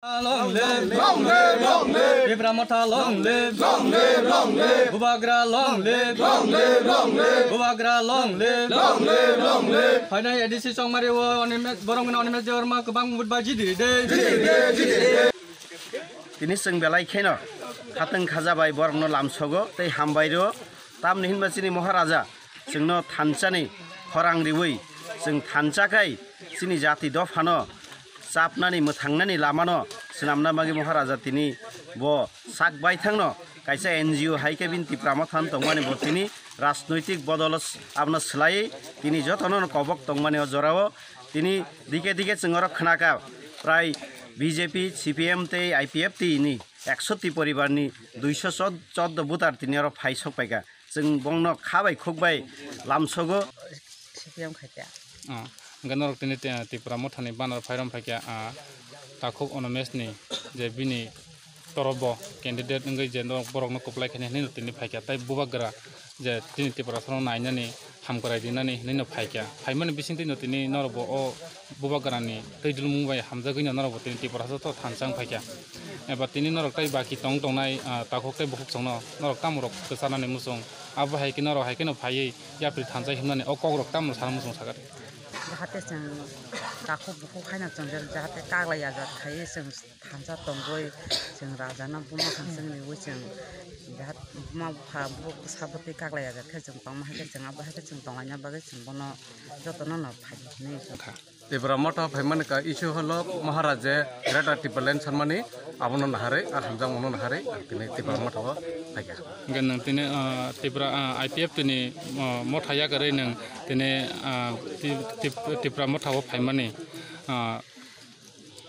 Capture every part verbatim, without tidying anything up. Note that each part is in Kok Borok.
Long live, long live, long live. Tipra Motha long live, long live, long live. Bubagra long live, long live, long live. Bubagra long live, long live, long live. Phainai A D C Chongmari o Animesh, borok wngkha Animesh Debbarma kwbang vote bai jidi de. Tini chwng belai kheno khatwng khajabai borokno lamsogo tei hambai rwo. Tamni hinba chini Maharaja chwngno thanchani khorang riwi chwng thancha khai chini jati dophano chapnani mwthangnani lamano swnamna bagwi Maharaja tini bo sak baithangno kaisa N G O hai khe bini Tipra Motha tongmani bo tini rajnoitik bodol abono swlaiwi tini jotono kobok tongmani o jorao tini dike dike chwng oro khnakha prai B J P, C P M tei I P F T ni ekshoti poribarni duisho chordo voter tini oro phai sok paikha. Chwng bongno kha bai khuk bai lamsogo. C P M khaikha. Ah, hwnkhe norok tini Ti-, Tipra Mothani banner phairom phaikha, ah, Takhuk Onomeshni je bini torobo candidate wngwi je norok borokno kwplai khainai hinwi tini phaikha. Tai Bubagra je tini Tiprasano nainani, hamkrai rinani hinwi no phaikha. Phaimani bisingtwi no tini norokbo o Bubagrani twi dulmung bai hamjagwi no norokbo tini Tiprasa joto thansa wng phaikha. Eba tini norok tai baki tong tongnai, ah, takhuk tei bukhuk chwngno norok tamo rok kwcharnani muchung. Abo hai khe norok hai kheno phaiwi yapri thansa himnani o kokrok tamo sana muchung sakha. Jahate chwng takhuk bukhuk haino chwng jahate kaglai ajat khaiwi chwng thansa tongwi chwng rajano buma khansing riwi chwng jahat buma bupha bupha bwtwi kaglai ajat khe chwng tongma hai khe chwng abo hai khe chwng tonglaina bagwi chwng bono jotono no phai hinwi. Tipra Motha phaimani ka issue holo Maharaja Greater Tipraland sanmani abono naharwi, a hamjakmano naharwi, ang tini Tipra Motha o phaikha. Hwnkhe nwng tini, ah, Tipra, ah, I P F T ni, ah, motha yakarwi nwng tini, ah, Ti-, Tip-, Tipra Motha o phaimani, ah,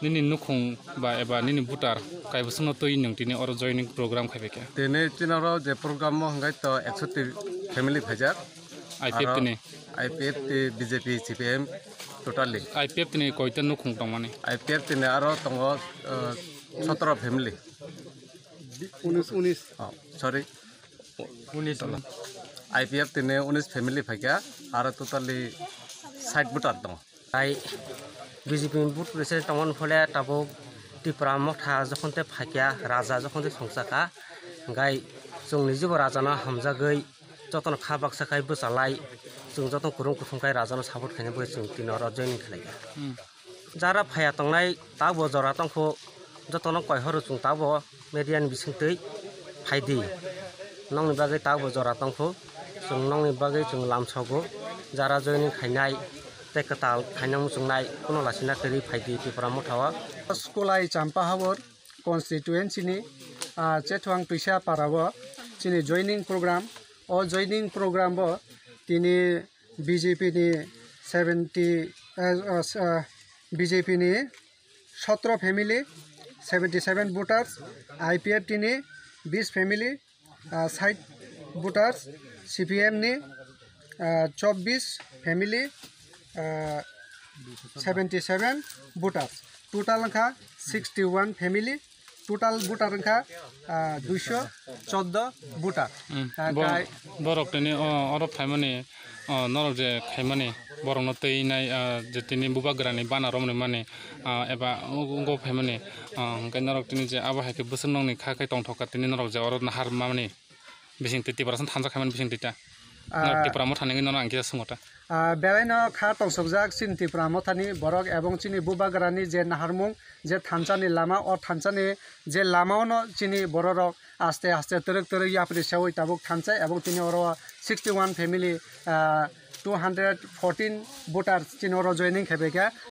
nini nukhung ba eba nini voter kaibwswkno twi nwng tini oro joining program khai phaikha? Tini chini oro je program o hwnkhe to ekshoti family phaijak. I P F T ni? Aro I P F T, B J P, C P M totally. I P F T ni koita nukhung tongmani? I P F T ni aro tongo, uh, sotoro family. Unis, unis. Oh, sorry. Unis. I P F T ni unis family phaikha, aro totally sait voter tongo. Tai B J P ni vote president tongmani phole tabuk Tipra Motha jokhon tei phaikha, raja jokhon tei songchakha, hwnkhe chwng nijibo rajano hamjagwi jotono kha baksa khai bwchalai, chwng jotono kwrwng kuthum khai rajano support khaina bagwi chwng tini oro joining khlaikha. Hmm. Jara phaiya tongnai tabo jora tongkhu, jotono koi horo chwng tabo media ni bisingtwi phaidi. Nokni bagwi tabo jora tongkhu, chwng nokni bagwi chwng lamsogo, jara joining khainai tei kwtal khaina muchungnai kuno lasina kwrwi phaidi Tipra Motha o. School ai Champa Habor constituency ni, ah, Chethuang Twisa para o chini joining program. O joining program o tini B J P ni seventy, ah, ah, ah, B J P ni sotoro family, seventy seven voters, I P F T ni bis family, ah, sait voters, C P M ni, ah, chobbish family, ah, seventy seven voters. Total wngkha sixty one family. Total voter wngkha, ah, duisho chordo voter. Hmm. Ah, bo-, kai- borok tini, o, oro phaimani, o, norok je khaimani, borokno twi nai, ah, je tini Bubagrani bana romwi mani, ah, eba o-, o-, phaimani, ah, hwnkhe norok tini je abo hai khe bwswk nokni kha khai tongthokha tini norok je oro nahar mani. Bising twi Tiprasa thansa khaimani bising twi ta. Ah. Norok Tipra Motha nangwi nono ang kisa swngo ta. Ah, belai no kha tongsokjak chini Tipra Motha ni borok ebong chini Bubagra ni je naharmung, je thansa ni lama, o thansa ni je lama o no chini borok rok aste aste twrwk twrwk yapri sewi tabuk thansa ebong tini oro sixty one family, ah, two hundred fourteen voters chini oro joining khe bai kha.